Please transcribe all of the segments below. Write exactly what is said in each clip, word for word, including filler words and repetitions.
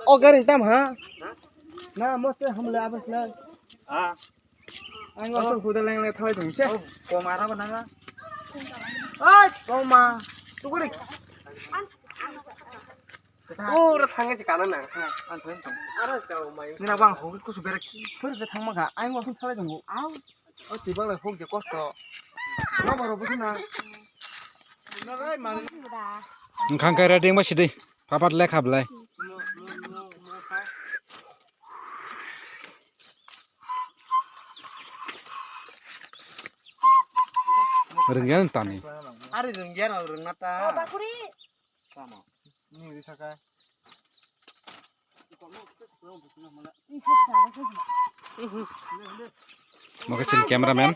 O gari tam ha? Na, mostly hamle abas la. Ah. Ang wasuk huda leng le thai thung che. Oh, koma ra ba nanga. Ai, koma. Tukuri. Oh, ra thang si kana na. An thang thang. Ara chao mai. Nina bang ho kusu bere. Pur ke thang ma ga. Ang wasuk thai thung. Au. O tibak lai huk je kosto. No baro busu na. Wngkha khe ready wngba sidi. Papat lekha belai. Rwngya tani. Ari rwngya rw rwngna ta. Bakuri. Tamo. Ni ri saka. Mo khe chini cameraman.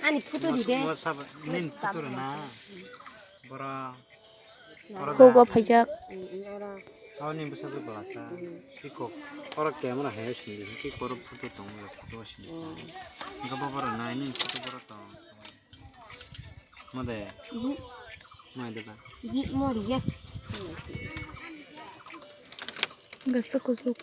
Ani photo di de. Mo sab nin photo rwna. Bora. Hugo phaijak. Aw ni bwsajwk bwlasa. Kiko. Oro camera hai sindi. Kiko oro photo tongo, photo sindi. Engkha bo boro nai ni photo boro tong. Mode. Mai de ba. Gasa kusuk.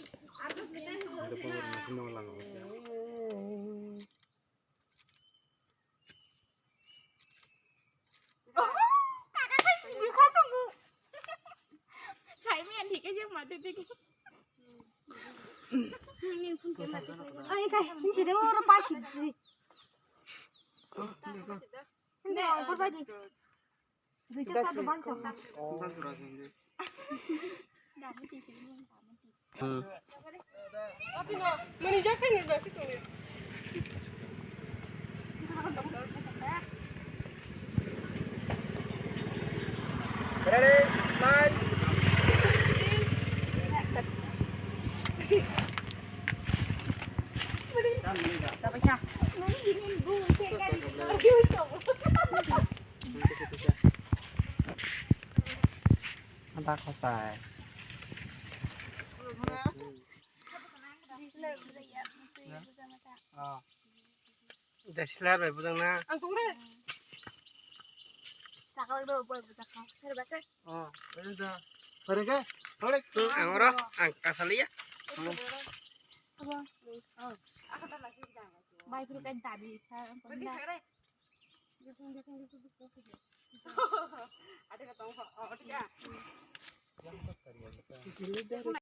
Ada kotai. Oh. Udah sila bai budang na. Ang tunggu. Sakal do boy budak kau. Hari bahasa. Oh, ini dah. Hari ke? Hari. Ang oro, ang kasali ya. Apa? Oh. Bai puru kan tabi sa. Ada kata apa? Oh, ada ya.